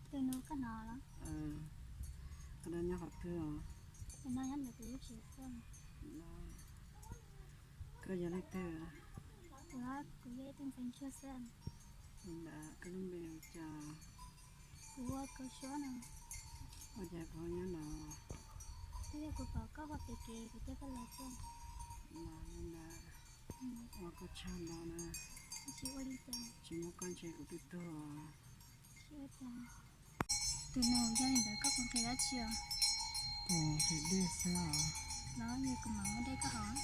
Tus nus koj hnov los? Koj nyob qhov twg? Tus no nyob ntawm kuv lub tsev xwb. Koj yog leej twg? Kuv, kuv yog ib tug ntxhais ntsuag xwb. Ntawd koj lub npe hu cas? Kuv hu ua Kaus Suab no. Ua cas koj nyob no? Twb yog kuv pom koj ua pem kev kuv thiaj tuaj los xwb. Los li ntawd, ua koj tshaj no na. Tsis ua li cas. Tsis muab koj ntshe kuv twb tuag. Tsis ua cas. Tus nus, yog li ntawd koj puas nqhis dab tsi os? Kuv nqhis dej xwb os. Los yog kuv mam muab dej koj haus.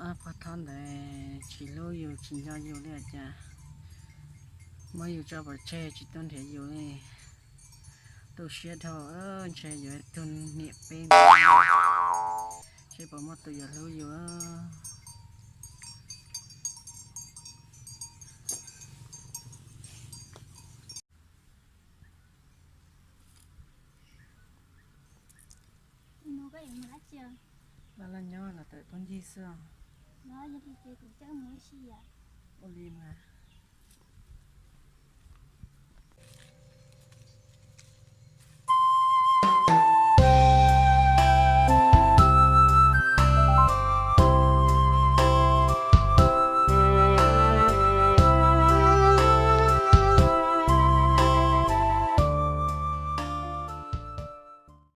Ob pog thab ntawd tsis hlub yus tsis nco yus li cas, muab yus tso pov tseg tsis tuaj nrhiav yus li. Tu siab dhau, ntshe yuav tug niam peb ntawd, seb puas muaj tus yuav hlub yus. Tus nus, koj yuav mus dab tsi? Los los nyob los tawm phooj ywg xwb os. Los yog li ces kuv coj mus ua si yom. Ua li mas.